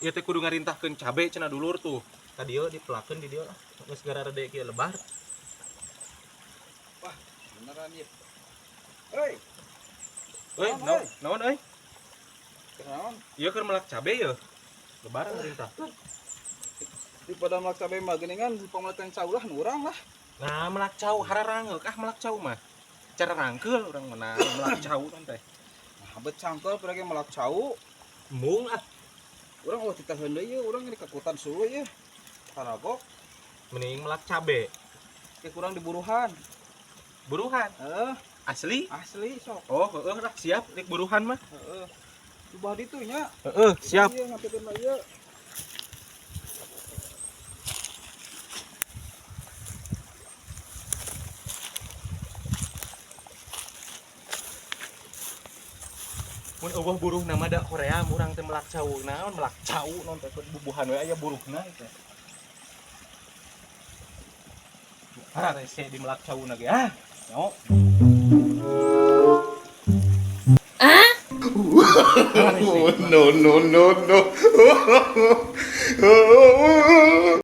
Ieu teh kudu ngarintahkeun cabe cenah dulur tuh. Ka dieu dipelakeun di dieu lah. Geus gararede kieu lebar. Wah, beneran ieu. Hei, Euy, Naon, euy? Naon euy? Kunaon? Ieu keur melak cabe ye. Lebaran ngarintahkeun. Di pada melak cabe mah geuningan pamelakan cau lah nu urang lah. Nah, melak cau hararangkeul ah melak cau mah. Cara rangkeul urang mah nah, melak cau kan teh. Nah, bet cangkel pada ge melak cau. Embung ah, Urang eueuh titaheun deui ieu, urang ini kekutan suluh ieu. Karagok, mending melak cabe. ke kurang diburuhan. Buruhan. Heeh, Asli. asli sok. Oh, heeh lah siap rek buruhan mah. Heeh. Coba ditu nya. Heeh, siap. Ieu ngampikeun lah ieu. Mun eueuh buruh nama da Korea urang teh melak cau naon melak cau naon teh bubuhan we aya buruhna teh. Ah, rese di melak cau na ge ah. Nyo. Ah? No, no, no, no.